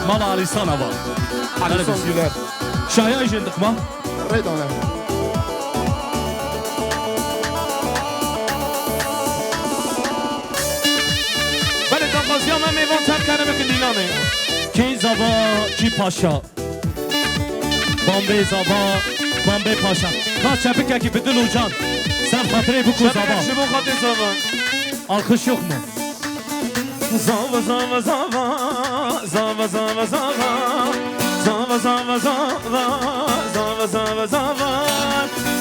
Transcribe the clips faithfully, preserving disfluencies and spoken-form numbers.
Mala Alîsana va. Alîsan Güler. Şaya jin dixma. Rêdane. Belê daxwaziya me mêvan ter kene bikin dîlanê. Kî zava, kî paşa. Bambê zava, bambê paşa. Ka çepikekî bi dil û can. Ser xatirê bikû zava. Çepikek ji bo xatirê zava. Alkış yok mu? Zava, zava, zava. Zava, zava, zava. Zava, zava, zava. Zava, zava, zava.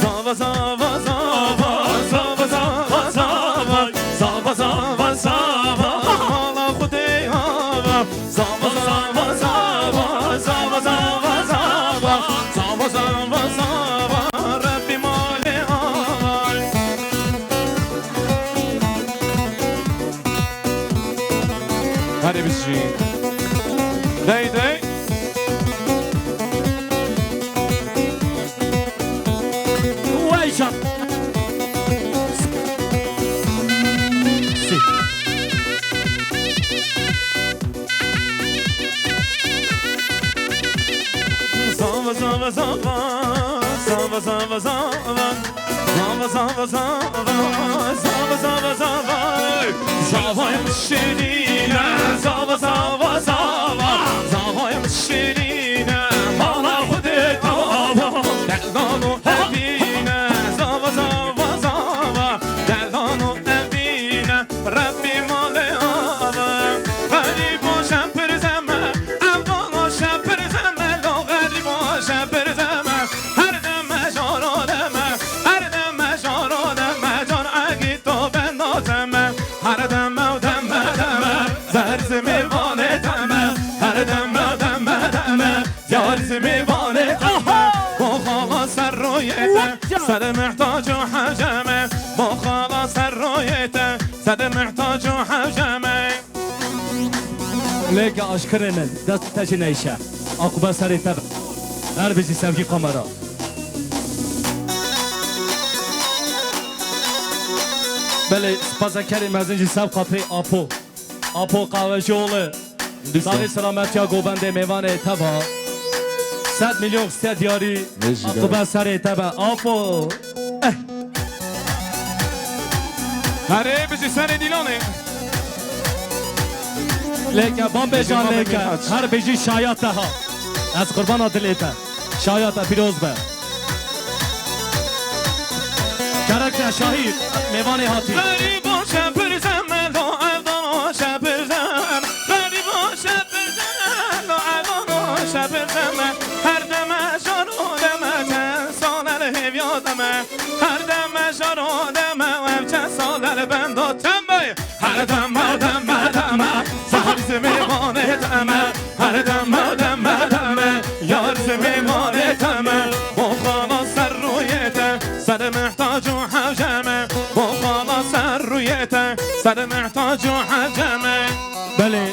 Zava, zava, zava. Zava, zava, zava. Zava, zava, zava. Mala Xwedê ava. Zava, zava, zava. Zava, zava, zava. Zava, zava, zava. Rebbî malê ava. Hadi biz jî. Dey, dey. Wey can. Zava, zava, zava. Zava, zava, zava. Zava, zava, zava. Zava, zava, zava. Zava şirîne. Zava, zava, zava. Zava şirîne. Mala Xwedê tava. Delal û evîne. Zava, zava, zava. Delal û evîne. Rebbî malê ava. Xerîbo şepir zeme. Evdalo şepir zeme. Lo xerîbo şepir zeme. Her deme jaro deme, her deme jaro deme, can egî to benda deme. Her deme û deme deme, zehir zimê vanê deme. Her deme û deme deme, zehir zimê vanê deme. Bo xala ser royê te, ser mihtac û hejeme. Bo xala ser royê te, ser mihtac û hejeme. Lêke aşkirê min, dest te jî neyşe. Aqûbe serê te be. Her bijî sevgî kamera. Belê, spasa kerê mezin jî sev xatirê Apo. Apo Qahwecioğlu. Saxî selametiya govendê mêvanê te ba. Sed milyon qisiye diyarî. Aqûbe serê te be. Apo. Eh. Herê bijî serê dîlanê. Lêke, bambê can lêke. Her bijî şaya te ha. Ez qurbana dilê te. Şaya te pîroz be. Kerek te şahî, mêvanê hatî. Xerîbo şepir zeme, lo evdalo şepir zeme. Xerîbo şepir zeme, lo evdalo şepir zeme. Her deme jaro deme, te sal el hêviya deme. Her deme jaro deme, ev çend sal el bendo tembey. Her deme, deme, deme, zehir zimê vanê deme. Her deme, deme, deme, yar zimê vanê deme. Bo xala ser rûyê te, ser mihtac û hejeme. Bo xala ser rûyê te, ser mihtac û hejeme. Belê,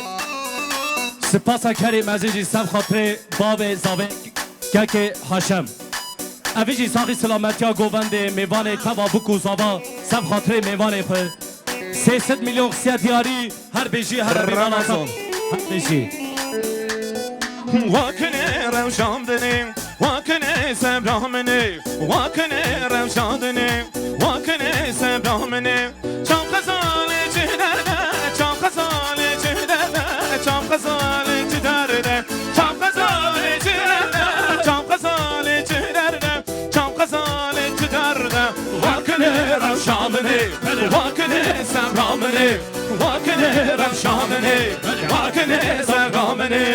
spasa kerê mezin jî sev xatirê bavê zavê kekê Haşem. Evî jî saxî silametiya govendê mêvanê teva bik û zava sev xatirê mêvanê xwe. Sê sed milyon qisiye diyarî her bêjî her Remezan. Her bêjî. Wakinê rewşan dinê, wakinê sebra min ê, wakinê rewşan dinê, wakinê sebra min ê. Çav xezalê çi derde, çav xezalê çi derde, çav xezalê çi derde, çav xezalê çi derde, çav xezalê çi derde, çav xezalê çi derde. Wakinê rewşa min ê, wakinê sebra min ê, wakinê rewşa min ê, wakinê sebra min ê.